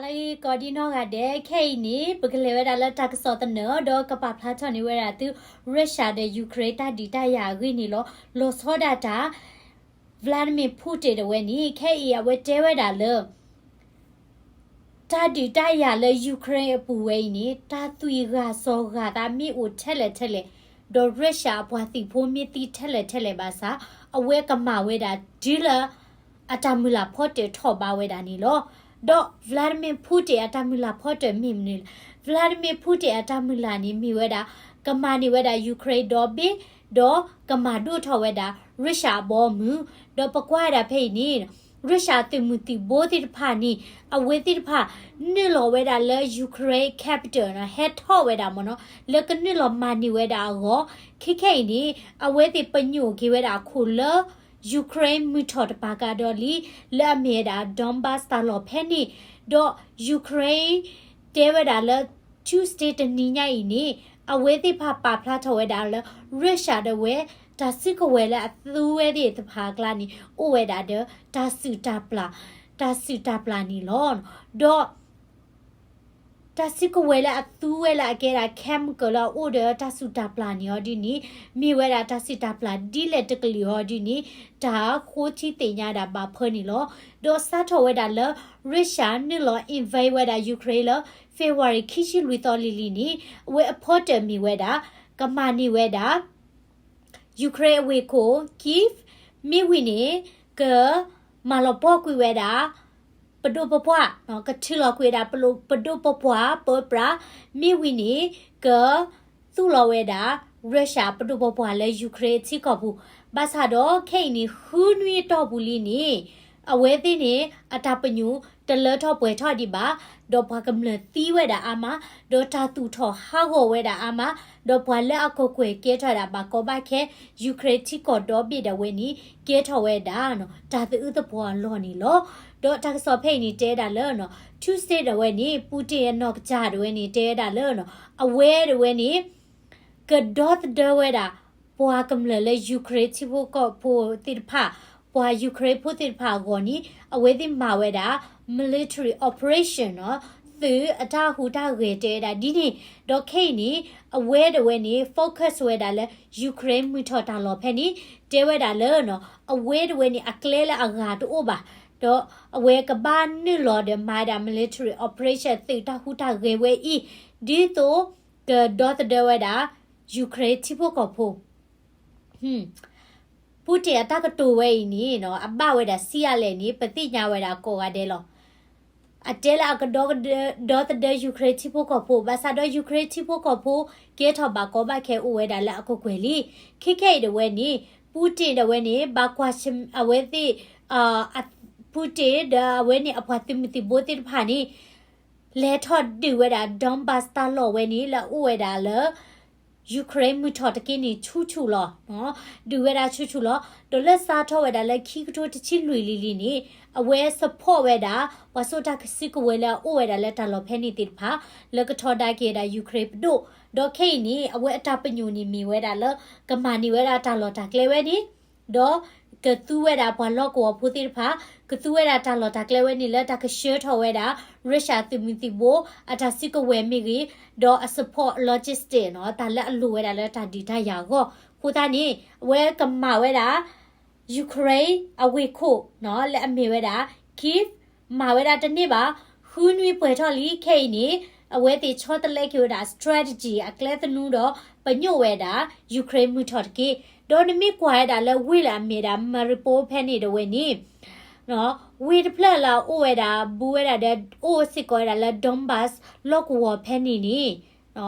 အံၤကိးဒံနီၢ်ဂၤဒဲး ခဲအံၤန့ၣ် ပကလဲၤဝဲဒၣ်လၢတၢ်ကစီၣ်သနၢၣ် ဒီးကပာ်ဖျါထီၣ်န့ၢ်ဝဲဒၣ်သု Russia ဒီး Ukraine တၢ်ဒုးတၢ်ယၤအဂ့ၢ်န့ၣ်လီၤ. လီၤဆီဒၣ်တၢ် Vladimir Putin တဝဲန့ၣ် ခဲအံၤအဝဲတဲဝဲဒၣ်လၢ တၢ်ဒုးတၢ်ယၤလၢ Ukraine အပူၤဝဲအံၤန့ၣ် တၢ်သွံၣ်ဂၢ်စီၤဂၢ်သးမ့ၢ်အိၣ်ထဲလဲၣ်ထဲလဲၣ်, ဒီး Russia အပှၤသံၣ်ဖိမ့ၢ်သံထဲလဲၣ်ထဲလဲၣ်ဘၣ်ဆၣ် အဝဲကမၤဝဲဒၣ်တုၤလၢ အတၢ်မုၢ်လၢ်ဖီတၢၣ်ထီၣ်ဘၣ်ဝဲဒၣ်န့ၣ်လီၤ. ဒီး Vladimir Putin အတၢ်မုၢ်လၢ်ဖီတၢၣ်မ့ၢ်မနုၤလဲၣ်. Vladimir Putin အတၢ်မုၢ်လၢ်န့ၣ်မ့ၢ်ဝဲဒၣ် ကမၤန့ၢ်ဝဲဒၣ် Ukraine ဒီဘ့ၣ်, ဒီးကမၤဒိၣ်ထီၣ်ဝဲဒၣ် Russia အဘီအမုၢ်, ဒီးပကွၢ်ဝဲဒၣ်ဖဲအံၤန့ၣ် Russia သုးမုၢ်သံၣ်ဘိသ့ၣ်တဖၣ်န့ၣ် အဝဲသ့ၣ်တဖၣ် နုာ်လီၤဝဲဒၣ်လၢ Ukraine capital နီၤ ဟဲထီၣ်ဝဲဒၣ်မ့ၢ်နီၤ လၢကနုာ်လီၤမၤန့ၢ်ဝဲဒၣ်အဂီၢ်, ခဲခဲအံၤန့ၣ် အဝဲသ့ၣ်ပညိၣ်က့ၤဝဲဒၣ်အခိၣ်လၢ Ukraine မုၢ်ထီၣ်တပၤကဒီးလံ လၢအမ့ၢ်ဝဲဒၣ် Donbas တၢ်လီၢ်ဖဲန့ၣ်, ဒီး Ukraine တဲဝဲဒၣ်လၢ Tuesday တနံၤညါအံၤန့ၣ် အဝဲသ့ၣ်တဖၣ်ပာ်ဖျါထီၣ်ဝဲဒၣ်လၢ Russia ဒၣ်ဝဲ တၢ်စုကဝဲၤလၢအသူဝဲသ့ၣ်တဖၣ်အကျါန့ၣ် အိၣ်ဝဲဒၣ်ဒီး တၢ်စုၣ်တၢ်ပျၢ်, တၢ်စုၣ်တၢ်ပျၢ်န့ၣ်လီၤ. ဒီး တၢ်စုကဝဲၤလၢအသူဝဲလၢအကဲဒၣ် chemical လၢအအိၣ်ဒီးတၢ်စုၣ်တၢ်ပျၢ်န့ၣ်အီၤဒ်န့ၣ် မ့ၢ်ဝဲဒၣ်တၢ်စုၣ်တၢ်ပျၢ်ဒ်လဲၣ်တကလုာ်အီၤဒ်န့ၣ် တၢ်ဃိထံသ့ၣ်ညါဒၣ်ဘၣ်ဖၢန့ၣ်လီၤ. ဒီးစးထီၣ်ဝဲဒၣ်လၢ Russia နုာ်လီၤ invade ဝဲဒၣ် Ukraine လၢ February ခံဆံလွံၢ်သီလံၤလံၤန့ၣ် အဝဲအဖီတၢၣ်မ့ၢ်ဝဲဒၣ် ကမၤန့ၢ်ဝဲဒၣ် Ukraine အဝ့ၢ်ခိၣ် Kyiv မ့ၢ်ဝံၤန့ၣ် ကမၤလီၤပှီၢ်ကွံာ်ဝဲဒၣ် ပဒိၣ်ပပှၢ်, ကထုးလီၤကွံာ်ဝဲဒၣ် ပဒိၣ်ပပှၢ်ပၢပြး, မ့ၢ်ဝံၤန့ၣ် ကသူၣ်လီၤဝဲဒၣ် Russia ပဒိၣ်ပပှၢ်လၢ Ukraine ထံကီၢ်ပူၤ, ဘၣ်ဆၣ်ဒီးခဲအံၤန့ၣ် ဃုနွံအတီၢ်ပူၤလံန့ၣ် အဝဲသ့ၣ်န့ၣ် အတၢ်ပညိၣ်တလၢထီၣ်ပှဲၤထီၣ်ဒံးဘၣ်, ဒီးပှၤကမျၢၢ်သံဝဲဒၣ်အါမး, ဒီးတၢ်သူၣ်ထီၣ်ဟးဂီၤဝဲဒၣ်အါမး, ဒီးပှၤလၢအကကွဲၢ်ကဲထီၣ်ဝဲဒၣ်ဘၣ်ကီဘၣ်ခဲ Ukraine ထံကီၢ်ဒီဘ့ၣ်ဒၣ်ဝဲန့ၣ် ကဲထီၣ်ဝဲဒၣ် တၢ်သအုးသပှီၤအလီၢ်န့ၣ်လီၤ. ဒီးတၢ်ကစီၣ်ဖဲအံၤန့ၣ်တဲဝဲဒၣ်လၢ Tuesday ဒၣ်ဝဲန့ၣ် Putin အနီၢ်ကစၢ်ဒၣ်ဝဲန့ၣ် တဲဝဲဒၣ်လၢ အဝဲဒၣ်ဝဲန့ၣ် ကဒီသဒၢဝဲဒၣ် ပှၤကမျၢၢ်လၢ Ukraine ထံဖိကီၢ်ဖိသ့ၣ်တဖၣ်, ပှၤ Ukraine ဖိသ့ၣ်တဖၣ်အဂီၢ်န့ၣ် အဝဲသ့ၣ်မၤဝဲဒၣ် military operation နီၤ, သုးအတၢ်ဟူးတၢ်ဂဲၤတဲဝဲဒၣ်ဒ်န့ၣ်, ဒီးခဲအံၤန့ၣ် အဝဲဒၣ်ဝဲန့ၣ် focus ဝဲဒၣ်လၢ Ukraine မုၢ်ထီၣ်တၢ်လီၢ်ဖဲန့ၣ် တဲဝဲဒၣ်လၢ အဝဲဒၣ်ဝဲန့ၣ် အကျဲလၢအဂၤတအိၣ်ဘၣ်, ဒီးအဝဲကဘၣ်နုာ်လီၤဒီးမၤဝဲဒၣ် military operation သုးတၢ်ဟူးတၢ်ဂဲၤဝဲအံၤ ဒ်သိး ကဒီသဒၢဝဲဒၣ် Ukraine ထံဖိကီၢ်ဖိ Putin အတၢ်ကတိၤဝဲအံၤန့ၣ် အဘၣ်ဝဲဒၣ်ဆံးအါလဲၣ်န့ၣ် ပသ့ၣ်ညါဝဲဒၣ်ကိးဂၤဒဲးလီၤ. အတဲလၢအကဒီသဒၢ Ukraine ထံဖိကီၢ်ဖိ, ဘၣ်ဆၣ်ဒီး Ukraine ထံဖိကီၢ်ဖိ ကဲထီၣ်ဘၣ်ကီဘၣ်ခဲအိၣ်ဝဲဒၣ်လၢအကကွဲၢ်လံ. ခဲခဲအံၤဒၣ်ဝဲန့ၣ် Putin ဒၣ်ဝဲန့ၣ် ဘၣ်ကွၢ်ဆၢၣ် အဝဲသ့ၣ် Putin ဒီးအဝဲန့ၣ်အပှၤသုးမုၢ်သံၣ်ဘိသ့ၣ်တဖၣ်န့ၣ် လဲၤထီၣ်ဒုးဝဲဒၣ် Donbas တၢ်လီၢ်ဝဲန့ၣ် လၢအအိၣ်ဝဲဒၣ်လၢ Ukraine မုၢ်ထီၣ်တက့ၢ်န့ၣ် ဆူၣ်ဆူၣ်လီၤ. ဒုးဝဲဒၣ်ဆူၣ်ဆူၣ်လီၤ. ဒီးလၢစးထီၣ်ဝဲဒၣ်လၢခံကထိတဆံလွံၢ်လံၤလံၤန့ၣ် အဝဲ support ဝဲဒၣ် ပှၤစိာ်တၢ်ကစုကဝဲၤလၢအအိၣ်ဝဲဒၣ်လၢတၢ်လီၢ်ဖဲန့ၣ်သ့ၣ်တဖၣ် လၢကထီဒါက့ၤဝဲဒၣ် Ukraine ပဒိၣ်, ဒီးခဲအံၤန့ၣ် အဝဲအတၢ်ပညိၣ်န့ၣ်မ့ၢ်ဝဲဒၣ်လၢ ကမၤန့ၢ်ဝဲဒၣ်တၢ်လီၢ်တၢ်ကျဲဝဲန့ၣ် ဒီးကသူဝဲဒၣ်ပှၤလီၢ်ကဝီၤဖိသ့ၣ်တဖၣ်, ကသူဝဲဒၣ်တၢ်လီၢ်တၢ်ကျဲဝဲန့ၣ်လၢတၢ်ကဆှၢထီၣ်ဝဲဒၣ် Russia သုးမုၢ်သံၣ်ဘိ အတၢ်စုကဝဲၤမ့ၢ်ဂ့ၤ, ဒီးအ support logistic နီၤ, တၢ်လၢအလိၣ်ဝဲဒၣ်လၢတၢ်ဒုးတၢ်ယၤအဂီၢ်, အဃိသတးန့ၣ် အဝဲကမၤဝဲဒၣ် Ukraine အဝ့ၢ်ခိၣ်နီၤ လၢအမ့ၢ်ဝဲဒၣ် Kyiv မၤဝဲဒၣ်တန့ၢ်ဘၣ်, ဃုနွံပှဲၤထီၣ်လံ, ခဲအံၤန့ၣ် အဝဲသ့ၣ်ဆီတလဲက့ၤဝဲဒၣ် strategy အကျဲသနူဒီး ပညိၣ်ဝဲဒၣ် Ukraine မုၢ်ထီၣ်တက့ၢ်. ဒီးနမ့ၢ်ကွၢ်ဝဲဒၣ်လၢဝ့ၢ်လၢအမ့ၢ်ဒၣ် Mariupol ဖဲန့ၣ်ဒၣ်ဝဲန့ၣ် ဝ့ၢ်တဖျၢၣ်လၢအအိၣ်ဝဲဒၣ် ဘူးဝဲဒၣ်ဒီး အိၣ်စ့ၢ်ကီးဝဲဒၣ်လၢ Donbas လီၢ်ကဝီၤဖဲန့ၣ်န့ၣ်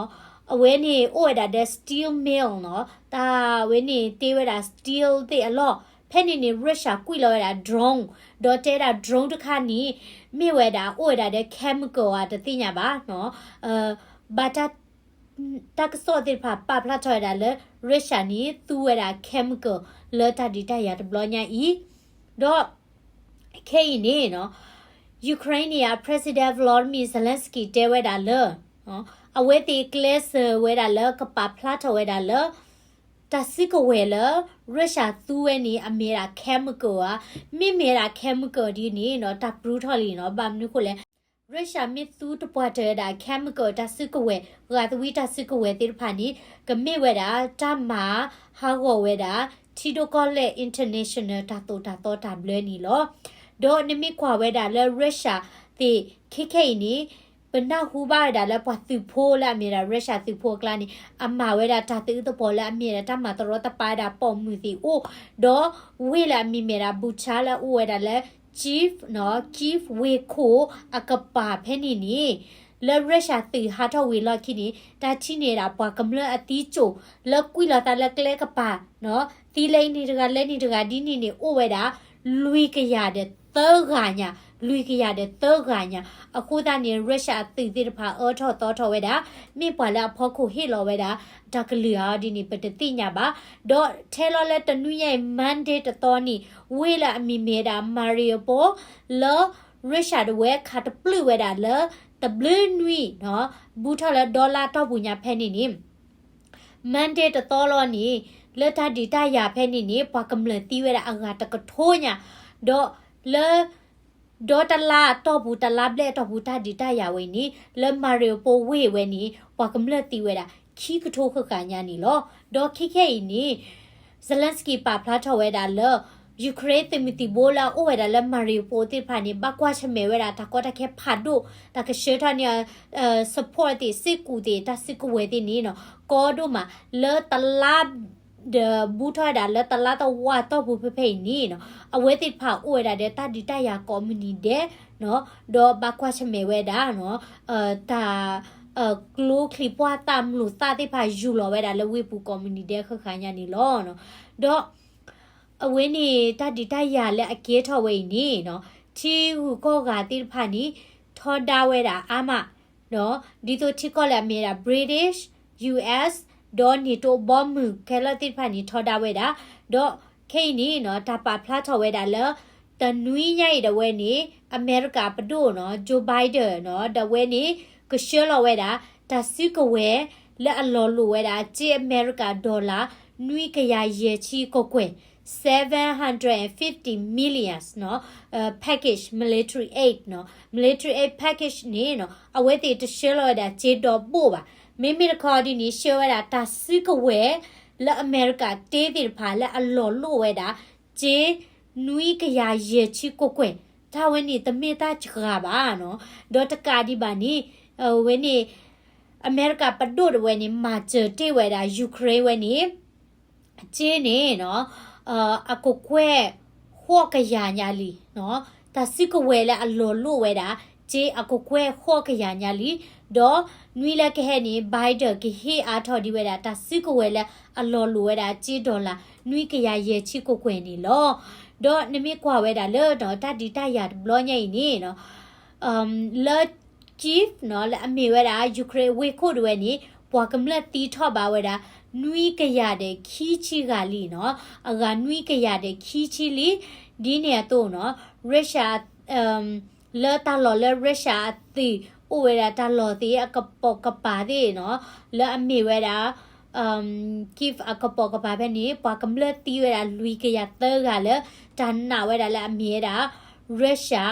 အဝဲန့ၣ်အိၣ်ဝဲဒၣ်ဒီး steel mill နီၤ, တၢ်ဝဲန့ၣ်တ့ဝဲဒၣ် steel သ့ၣ်အလီၢ်, ဖဲန့ၣ်န့ၣ် Russia ကွံာ်လီၤဝဲဒၣ် drone, ဒီးတဲဒၣ် drone တခါန့ၣ် မ့ၢ်ဝဲဒၣ်အိၣ်ဝဲဒၣ်ဒီး chemical ဧါတသ့ၣ်ညါဘၣ်, ဘၣ်တၢ် တၢ်ကစီၣ်သ့ၣ်တဖၣ်ပာ်ဖျါထီၣ်ဝဲဒၣ်လၢ Russia န့ၣ် သူဝဲဒၣ် chemical လၢတၢ်ဒုးတၢ်ယၤတဘျီညါအံၤ, ဒီး ခဲအံၤန့ၣ် Ukraine န့ၣ် President Volodymyr Zelenskyy တဲဝဲဒၣ်လၢ အဝဲသ့ၣ်ကျဲးစၢးဝဲဒၣ်လၢကပာ်ဖျါထီၣ်ဝဲဒၣ်လၢ တၢ်စုကဝဲၤလၢ Russia သူဝဲန့ၣ် အမ့ၢ်ဒၣ် chemical ဧါ, မ့မ့ၢ်ဒၣ် chemical ဒ်န့ၣ် တၢ်ပျူၤထီၣ်လံနီၤ, ဘၣ်မနုၤဃိလဲၣ် Russia မ့ၢ်သူတပှၢ်တၢၢ်ဝဲဒၣ် chemical တၢ်စုကဝဲၤ ဂာ်သဝံတၢ်စုကဝဲၤသ့ၣ်တဖၣ်န့ၣ် ကမ့ၢ်ဝဲဒၣ်တၢ်မၤဟးဂီၤဝဲဒၣ် ထံဒိၣ်ကီၢ်လဲၢ် international တၢ်သိၣ်တၢ်သီတၢ်ဘျၢန့ၣ်လီၤ. ဒီးနမ့ၢ်ကွၢ်ဝဲဒၣ်လၢ Russia သ့ၣ်ခဲခဲအံၤန့ၣ် ပနၢ်ဟူဘၣ်ဝဲဒၣ်လၢပှၤသုးဖိလၢအမ့ၢ်ဝဲဒၣ် Russia သုးဖိအကျါန့ၣ် အမၤဝဲဒၣ်တၢ်သးအုးသပှီၤလၢအမ့ၢ်ဝဲဒၣ်တၢ်မၤတရီတပါဝဲဒၣ်ပိာ်မုၣ်သ့ၣ်အိၣ်, ဒီးဝ့ၢ်လၢအမံၤမ့ၢ်ဒၣ် Bucha လၢအအိၣ်ဝဲဒၣ်လၢ Kyiv နီၤ Kyiv ဝ့ၢ်ခိၣ်အကပၤဖဲန့ၣ်န့ၣ် လၢ Russia သုးဟးထီၣ်ဝံၤအလီၢ်ခံန့ၣ် တၢ်ထံၣ်န့ၢ်ဒၣ်ပှၤကမျၢၢ်အသံစိၤ လၢကွံာ်လီၤသးလၢကျဲကပၤနီၤ သံလၢအနံၤတဂၤလၢနံၤတဂၤဒ်န့ၣ်န့ၣ် အိၣ်ဝဲဒၣ် လွံၢ်ကယၤဒီးသၢဂၤညါ, လွံၢ်ကယၤဒီးသၢဂၤညါ. အဃိသတးန့ၣ် Russia အသုးသ့ၣ်တဖၣ်အၢထီၣ်သီထီၣ်ဝဲဒၣ် မ့ၢ်ပှၤလၢအဖီခိၣ်ဟ့ၣ်လီၤဝဲဒၣ် တၢ်ကလုၢ်ဧါဒ်န့ၣ် ပတသ့ၣ်ညါဘၣ်. ဒီးထဲလီၤလၢတနွံညါအံၤ Monday တသီန့ၣ် ဝ့ၢ်လၢအမံၤမ့ၢ်ဝဲဒၣ် Mariupol လၢ Russia တဝဲခးတပျုာ်ဝဲဒၣ်လၢ တဘျုးနွံနီၤ ဘူးထီၣ်လၢဒီလါတီၢ်ပူၤညါဖဲန့ၣ်န့ၣ် Monday တသီလီၤန့ၣ် လၢတၢ်ဒုးတၢ်ယၤဖဲန့ၣ်န့ၣ် ပှၤကမျၢၢ်သံဝဲဒၣ်အဂၤတကထိညါ, ဒီးလၢ ဒီတလါအတီၢ်ပူၤ တလါဘျဲၣ်အတီၢ်ပူၤ တၢ်ဒုးတၢ်ယၤဝဲအံၤန့ၣ် လၢ Mariupol ဝ့ၢ်ဝဲန့ၣ် ပှၤကမျၢၢ်သံဝဲဒၣ် ခံကထိဃၣ်ဃၣ်ညါန့ၣ်လီၤ. ဒီးခဲခဲအံၤန့ၣ် Zelensky ပာ်ဖျါထီၣ်ဝဲဒၣ်လၢ Ukraine သုးမုၢ်သံၣ်ဘိလၢအအိၣ်ဝဲဒၣ်လၢ Mariupol သ့ၣ်တဖၣ်န့ၣ် ဘၣ်ကွၢ်ဆၢၣ်မဲာ်ဝဲဒၣ်တၢ်ကီတၢ်ခဲဖးဒိၣ် တၢ်ကဆှၢထီၣ်န့ၢ် support သ့ၣ် စ့ၢ်ကီးသ့ၣ် တၢ်စုကဝဲၤသ့ၣ်န့ၣ်နီၤ ကီဒိၣ်မး လၢတလါ ဒီးဘူးထီၣ်ဝဲဒၣ်လၢတလါတဝာ်တီၢ်ပူၤဖဲဖဲအံၤန့ၣ်နီၤ အဝဲသ့ၣ်တဖၣ်အိၣ်ဝဲဒၣ်ဒီးတၢ်ဒုးတၢ်ယၤကိးမုၢ်နံၤဒဲးနီၤ ဒီးဘၣ်ကွၢ်ဆၢၣ်မဲာ်ဝဲဒၣ်နီၤ တၢ် ကျိချံးပှၢ်သၣ်မျိာ်သၣ်သ့ၣ်တဖၣ်ယူၢ်လီၤဝဲဒၣ်လၢဝ့ၢ်ပူၤကိးမုၢ်နံၤဒဲးဃၣ်ဃၣ်ညါန့ၣ်လီၤ. ဒီး အဝဲန့ၣ် တၢ်ဒုးတၢ်ယၤလၢအကဲထီၣ်ဝဲအံၤန့ၣ်နီၤ ထံဂုၤကီၢ်ဂၤသ့ၣ်တဖၣ်န့ၣ် ထီဒါဝဲဒၣ်အါမး ဒ်သိးထံကီၢ်လၢအမ့ၢ်ဝဲဒၣ် British, U S ဒီး NATO ဘီမုၢ်ခဲလၢာ်သ့ၣ်တဖၣ်န့ၣ် ထီဒါဝဲဒၣ်, ဒီးခဲအံၤန့ၣ်နီၤ တၢ်ပာ်ဖျါထီၣ်ဝဲဒၣ်လၢ တနွံညါအံၤဒၣ်ဝဲန့ၣ် အမဲရကၤပဒိၣ်နီၤ Joe Biden နီၤ ဒၣ်ဝဲန့ၣ် ကဆှၢလီၤဝဲဒၣ် တၢ်စုကဝဲၤ လၢအလီၤလိာ်ဝဲဒၣ် စ့အမဲရကၤ dollar နွံကယၤယဲၢ်ဆံကကွဲၢ် seven hundred fifty millions နီၤ package military aid နီၤ military aid package န့ၣ်နီၤ အဝဲသ့ၣ်တဆှၢလီၤဝဲဒၣ်စ့ဒီဘိၣ်ဘၣ်. မ့မ့ၢ်တခီဒ်န့ၣ် ဆှၢဝဲဒၣ်တၢ်စုကဝဲၤ လၢအမဲရကၤတ့သ့ၣ်တဖၣ် လၢအလီၤလိာ်ဝဲဒၣ် စ့ နွံကယၤယဲၢ်ဆံကကွဲၢ်, တၢ်ဝဲန့ၣ်တမ့ၢ်တၢ်စှၤဘၣ်နီၤ. ဒီးတကးဒံးဘၣ်န့ၣ် ဝဲန့ၣ် အမဲရကၤပဒိၣ်တဝဲန့ၣ် မၤစၢၤတ့ၢ်ဝဲဒၣ် Ukraine ဝဲန့ၣ် စ့န့ၣ်နီၤ အကကွဲၢ် ဃိးကယၤညါလံနီၤ. တၢ်စုကဝဲၤလၢအလီၤလိာ်ဝဲဒၣ် စ့အကကွဲၢ်ဃိးကယၤညါလံ. ဒီးနွံလၢကဟဲန့ၣ် Biden ကဟ့ၣ်အါထီၣ်ဒံးဝဲဒၣ် တၢ်စုကဝဲၤလၢအလီၤလိာ်ဝဲဒၣ် စ့ dollar နွံကယၤယဲၢ်ဆံကကွဲၢ်န့ၣ်လီၤ. ဒီးနမ့ၢ်ကွၢ်ဝဲဒၣ်လၢ တၢ်ဒုးတၢ်ယၤတဘျီညါအံၤန့ၣ်နီၤ လၢ Kyiv နီၤ လၢအမ့ၢ်ဝဲဒၣ် Ukraine ဝ့ၢ်ခိၣ်တဝဲန့ၣ် ပှၤကမျၢၢ်သံထီၣ်ဘၣ်ဝဲဒၣ် နွံကယၤဒီးခံဆံဂၤလံနီၤ. အဂၤနွံကယၤဒီးခံဆံလံ. ဒ်န့ၣ်အသိးနီၤ Russia လၢတၢ်လီၢ်လၢ Russia အသုးအိၣ်ဝဲဒၣ်တၢ်လီၢ်သ့ၣ်အကပိာ်ကပၤသ့ၣ်နီၤ လၢအမ့ၢ်ဝဲဒၣ် Kyiv အကပိာ်ကပၤဖဲန့ၣ် ပှၤကမျၢၢ်သံဝဲဒၣ်လွံၢ်ကယၤသၢဂၤလၢ တၢ်နာ်ဝဲဒၣ်လၢအမ့ၢ်ဝဲဒၣ် Russia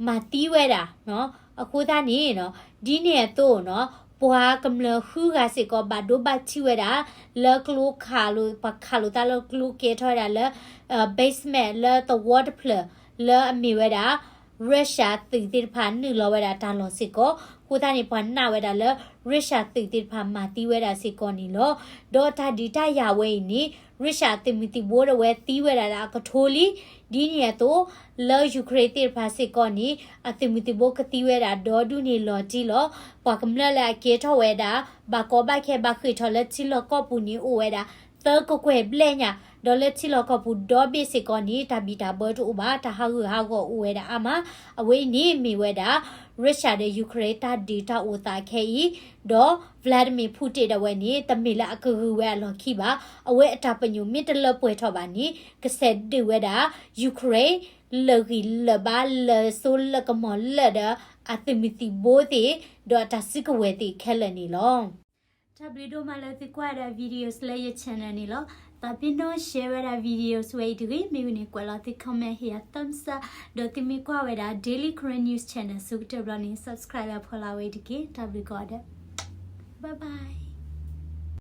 မၤသံဝဲဒၣ်နီၤ. အဃိသတးန့ၣ်နီၤ ဒ်န့ၣ်အသိးနီၤ ပှၤကမျၢၢ်ဃုဂၤစ့ၢ်ကီး ဘၣ်ဒိဘၣ်ထံးဝဲဒၣ် လၢကျိခးလိာ် ပှၤခးလိာ်သးလၢကျိကဲထီၣ်ဝဲဒၣ်လၢ basement လၢသဝီတဖျၢၣ် လၢအမ့ၢ်ဝဲဒၣ် Russia သုးသ့ၣ်တဖၣ်နုာ်လီၤဝဲဒၣ်တၢ်လီၢ်စ့ၢ်ကီး. အဃိသတးန့ၣ် ပှၤနာ်ဝဲဒၣ်လၢ Russia သုးသ့ၣ်တဖၣ်မၤသံဝဲဒၣ်စ့ၢ်ကီးန့ၣ်လီၤ. ဒီးတၢ်ဒုးတၢ်ယၤဝဲအံၤန့ၣ် Russia သုးမုၢ်သံၣ်ဘိတဝဲသံဝဲဒၣ်လၢအကထိလံ. ဒ်န့ၣ်အသိး လၢ Ukraine သ့ၣ်တဖၣ်စ့ၢ်ကီးန့ၣ် အသုးမုၢ်သံၣ်ဘိကသံဝဲဒၣ်ဒီဒူၣ်န့ၣ်လီၤတံၢ်လီၤ. ပှၤကမျၢၢ်လၢအကဲထီၣ်ဝဲဒၣ် ဘၣ်ကီဘၣ်ခဲဘၣ်ဃ့ၢ်ထီၣ်လၢထံလီၢ်ကီၢ်ပူၤန့ၣ်အိၣ်ဝဲဒၣ် သၢကကွဲၢ်ဘျဲၣ်ညါ, ဒီးလၢထံလီၢ်ကီၢ်ပူၤဒီဘ့ၣ်စ့ၢ်ကီးန့ၣ် တၢ်ဘံၣ်တၢ်ဘၢတအိၣ်ဘၣ်, တၢ်ဟးဂူာ်ဟးဂီၤအိၣ်ဝဲဒၣ်အါမး. အဝဲအံၤန့ၣ်မ့ၢ်ဝဲဒၣ် Russia ဒီး Ukraine တၢ်ဒုးတၢ်အိၣ်သးခဲအံၤ, ဒီး Vladimir Putin ဒၣ်ဝဲန့ၣ် တမ့ၢ်လၢအကဂုာ်ဝဲအလီၢ်ခံဘၣ်. အဝဲအတၢ်ပညိၣ်မ့ၢ်တလၢပှဲၤထီၣ်ဘၣ်န့ၣ် ကဆဲးဒုးဝဲဒၣ် Ukraine လၢာ်ဂံၢ်လၢာ်ဘါ လၢာ်စိလၢာ်ကမီၤလၢာ်ဒီး အသုးမုၢ်သံၣ်ဘိသ့ၣ် ဒီးအတၢ်စုကဝဲၤသ့ၣ်ခဲလၢာ်န့ၣ်လီၤ. တၢ်ဘျုးဒိၣ်မးလၢသုကွၢ်ဒၣ် videos လၢယ channel န့ၣ်လီၤ. သးပ့ၤနီၣ် share ဝဲဒၣ် videos ဝဲအံၤတဂ့ၤ, မ့ၢ်ဝံၤန့ၣ် ကွဲးလီၤသု comment ဟ့ၣ်ယၤ thumbs up, ဒီးသုမ့ၢ်ကွၢ်ဝဲဒၣ် Daily Karen News Channel အဆိကတၢၢ်ဘျီန့ၣ် subscribe လၢဖီလာ်ဝဲအံၤတက့ၢ်. တၢ်ဘျုးကိးဂၤဒဲး, bye bye.